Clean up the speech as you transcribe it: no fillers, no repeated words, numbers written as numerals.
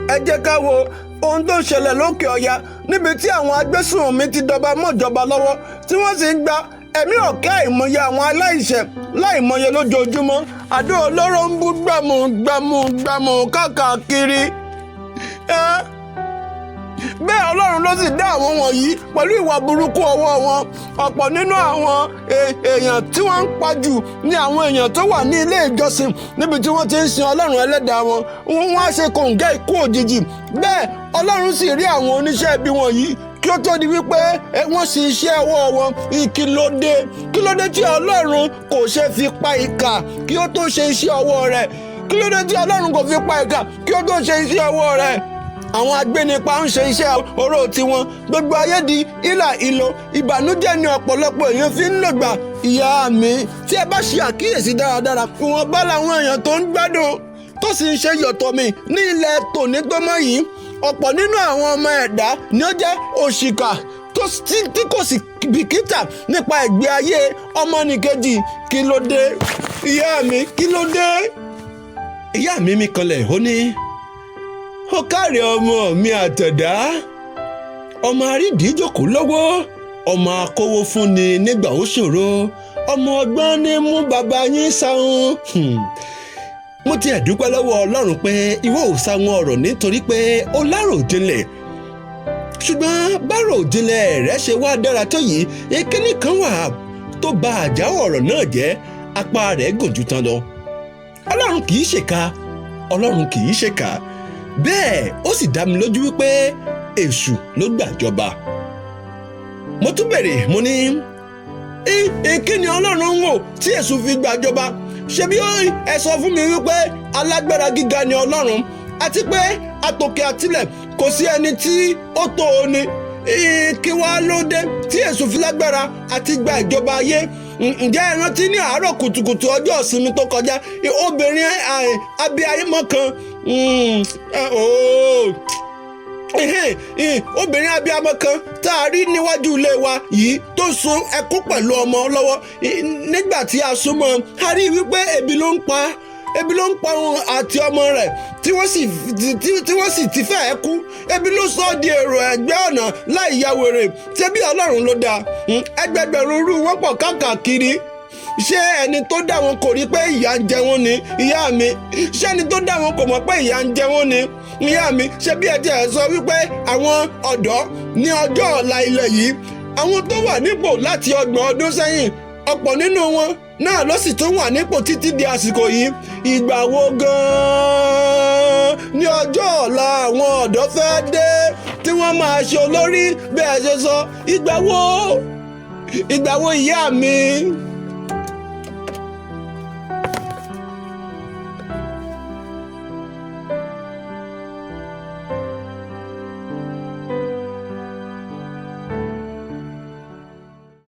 Ẹ jẹ́ ká wo ohun tó ń ṣẹlẹ̀ lókè ọya, níbi tí àwọn agbésùnmí ti dọba mọ́jọba lọ́wọ́, tí wọ́n sì ń gba ẹ̀mí ọ̀kẹ́ àìmọye àwọn aláìṣẹ̀ láìmọye lójoojúmọ́. Àdó olóró ń bú gbàmù gbàmù gbàmù káàkiri. Bẹ́ẹ̀ Ọlọ́run ló sì dá àwọn wọ̀nyí pẹ̀lú ìwà burúkú ọwọ́ wọn. Ọ̀pọ̀ nínú àwọn èèyàn tí wọ́n ń pa jù ní àwọn èèyàn tó wà ní ilé ìjọsìn, níbi tí wọ́n ti ń sin Ọlọ́run ẹlẹ́dàá wọn. Wọ́n á ṣe kòǹgẹ́ ikú òjijì. Bẹ́ẹ̀ Ọlọ́run sì rí àwọn oníṣẹ́ ibi wọ̀nyí kí ó tó di wípé wọ́n sì iṣẹ́ ọwọ́ wọn. Kí ló dé? Kí ló dé tí Ọlọ́run kò ṣe fi pa ìkà kí ó tó ṣe iṣẹ́ ọwọ́ rẹ̀? Kí ló dé tí Ọlọ́run kò fi pa ìkà kí ó tó ṣe iṣẹ́ ọwọ́ rẹ̀? Àwọn agbénipa ń ṣe iṣẹ́ oró tiwọn. Gbogbo ayé di ìlà ìlò, ìbànújẹ́ ni ọ̀pọ̀lọpọ̀ èèyàn fi ń lògbà. Ìyá mi, tí ẹ bá ṣe àkíyèsí dáradára, ìwọ̀nba làwọn èèyàn tó ń gbádùn, tó sì ń ṣe yọ̀tọ̀ mi ní ilẹ̀ tòní tó mọ́ yìí. Ọ̀pọ̀ nínú àwọn ọmọ ẹ̀dá ni ó jẹ́ òṣìkà tí kò sì bìkítà nípa ìgbé ayé ọmọnìkejì. Kí ló dé, ìyá mi? Kí ló dé? Ìyá mi mi kanlẹ̀, ó ní, "Ó káre, ọmọ mi àtẹ̀dá, ọmọ àrídìíjókòó lọ́wọ́, ọmọ akówó fúnni nígbà ó ṣòro, ọmọ ọgbọ́n ní mú bàbá yín sáhùn. Mo ti ẹ̀dúpẹ́ lọ́wọ́ Ọlọ́run pé ìwọ ò sáwọn ọ̀rọ̀, nítorí pé ó láròjinlẹ̀. Ṣùgbọ́n báròjinlẹ̀ rẹ ṣe wá dára tó yìí, ìkíní kan wà tó ba àjáwọ̀ ọ̀rọ̀ náà jẹ́, apá rẹ̀ gùn ju tán lọ. Ọlọ́run kì í ṣèkà, Ọlọ́run kì í ṣèkà. Bẹ́ẹ̀ ó sì dá mi lójú wípé èṣù ló gbàjọba." Mo tún bèrè, mo ní, "Kí ni Ọlọ́run ń wò tí èṣù fi gbàjọba? Ṣebí ẹ sọ fún mi wípé alágbára gíga ni Ọlọ́run, àti pé àtòkè àtilẹ̀ kò sí ẹni tí ó tó o ní. Kí wá ló dé tí èṣù fi lágbára àti gba ìjọba ayé? Ǹjẹ́ ẹ rántí ní àárọ̀ kùtùkùtù ọjọ́ ìsinmi tó kọjá, obìnrin abiyamọ kan, obìnrin abiyamọ kan tá a rí níwájú ilé wa yìí tó sun ẹkún pẹ̀lú ọmọ lọ́wọ́? Nígbà tí a súnmọ́, a rí i wípé ebi ló ń pa òun àti ọmọ rẹ̀, tí wọ́n sì ti fẹ́ẹ́ kú. Ebi ló sọ ọ́ di èrò ẹ̀gbẹ́ ọ̀nà láì ya wèrè. Ṣebí Ọlọ́run ló dá ẹgbẹgbẹ̀rún irú wọn pọ̀ káàkiri. Ṣé ẹni tó dá wọn kò rí pé ìyà ń jẹ wọ́n ni, ìyá mi? Ṣé ẹni tó dá wọn kò mọ̀ pé ìyà ń jẹ wọ́n ni, ìyá mi? Ṣé bí ẹ ti ẹ̀ sọ wípé àwọn ọ̀dọ́ ní ọjọ́ ọ̀la ilẹ̀ yìí, àwọn tó wà nípò láti 30 ọdún sẹ́yìn, ọ̀pọ̀ nínú wọn náà ló sì tún wà nípò títí di àsìkò yìí. Ìgbà wo gan-an ní ọjọ́ ọ̀la àwọn ọ̀dọ́ fẹ́ dé tí wọ́n máa ṣe olórí bí ẹ ṣe sọ? Ìgbà wo? Ìgbà wo, ìyá mi?"